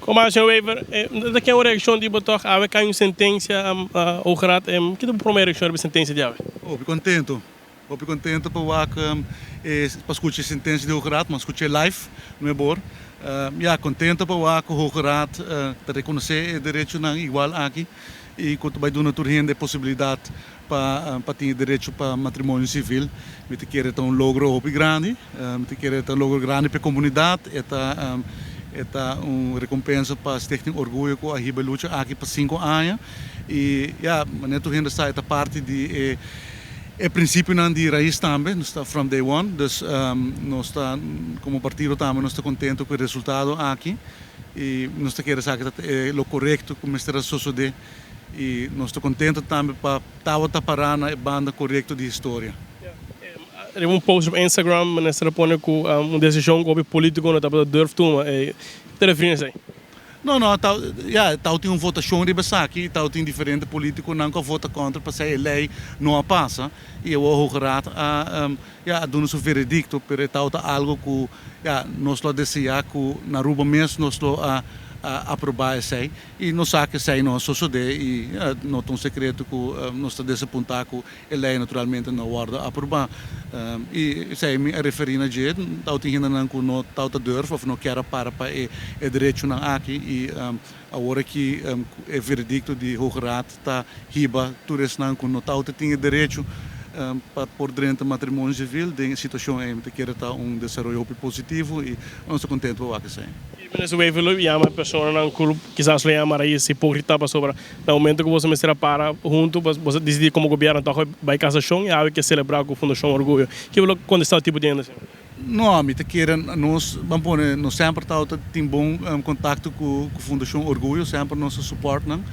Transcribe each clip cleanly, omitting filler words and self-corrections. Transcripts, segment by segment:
Kom aan, señor Wever, ta ken un reaccion di bo toch? Awe cay un sentencia, Hoge Raad. Ki ta bo prome reaccion riba e sentencia di awe? Hopi contento. Hopi contento pa wak pa scucha e sentencia di Hoge Raad, m'a scuch'e live, nuebe or. Ya, contento pa wak cu Hoge Raad ta reconoce e derechonan igual aki y cu ta bay duna tur hende e posibilidad pa tin e derecho pa matrimonio civil. Mi ta kere ta un logro hopi grandi. Mi ta kere ta un logro grandi pa e comunidad. E ta un recompensa pa Stichting Orguyo cu a hiba e lucha aki pa 5 aña. Y ya, manera tur hende sa, e ta parti di e principionan di Raiz tambe, nos ta from day one. Dus nos ta como partido tambe nos ta contento cu e resultado aki. Y nos ta kere sa cu ta lo corecto cu mester a sucede. Y nos ta contento tambe pa ta para na banda corecto di historia. Riba un post op Instagram, minister a pone cu un decision cu politico no tabata durf tuma. Te referi esey? No, ta, ja, tin un votacion riba esaki, tin diferente politiconan cu a vota contra pa e ley no a pasa y e Hoge Raad a ja, a duna su veredicto, pero ta algo cu, ja, nos lo desea cu na Aruba mes nos lo a aproba esey y nos sa cu esey no a sucede y, ja, no ta un secreto cu nos ta desapunta cu e ley naturalmente no a wordo aproba. Y esey mi a referi na dje, tin hendenan cu no ta durf of no kier para pa e derechonan aki y awor aki e veredicto di Hoge Raad ta hiba tur esnan cu no ta tin e derecho pa por drenta matrimonio civil den situacion ey. Mi kier ta un desaroyo positivo y nos ta contento pa esey. Minister Wever lo yama personanan cu kisas lo yama Raiz hipocrita pasobra na momento cu bo mester para hunto, bo decidi como gobierno toch bay casacion y awe kier celebra cu Fundacion Orguyo. Kico bo lo contesta tipo di hende asina? No, mi ta kere nos, ban pone, nos semper ta tin bon contacto cu Fundacion Orguyo, semper nos support nan,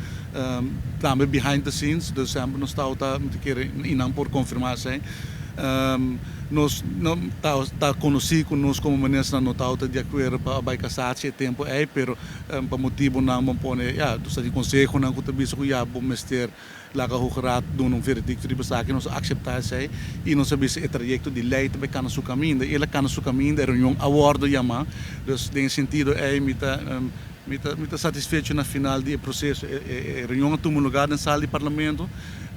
tambe behind the scenes, dus semper nos ta, mi ta kere y nan por confirma esey. Nos no ta conoci cu nos como minister no ta di acuerdo pa bay cassatie e tempo ey, pero pa motibonan, ban pone, ja, dus di consehonan cu ta bisa cu, ja, bo mester laga Hoge Raad duna un veredicto riba esaki, nos a acepta esey y nos a bisa e trayecto di ley tambe cana su caminda y el a cana su caminda, e reunion a wordo yama. Dus den sentido ey mi ta satisfecho na final di e proceso. E reunion a tuma lugar den sala di parlamento,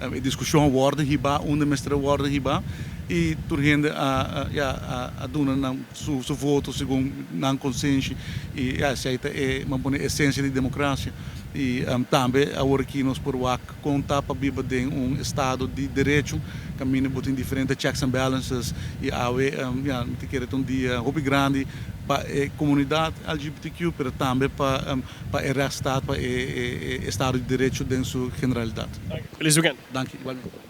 e discusion a wordo hiba unda mester a wordo hiba y tur hende a, ja, a duna nan su voto segun nan consenso y, ja, esey ta e, ban pone, esencia di democracia. Y tambe awor aki nos por wak conta pa biba den un estado di derecho, caminda bo tin diferente checks and balances y awe, ja, mi ta kere un dia hopi grandi pa e comunidad LGBTQ, pero tambe pa e rechtsstaat, pa e estado di derecho den su generalidad. Feliz weekend. Dank je, igualmente.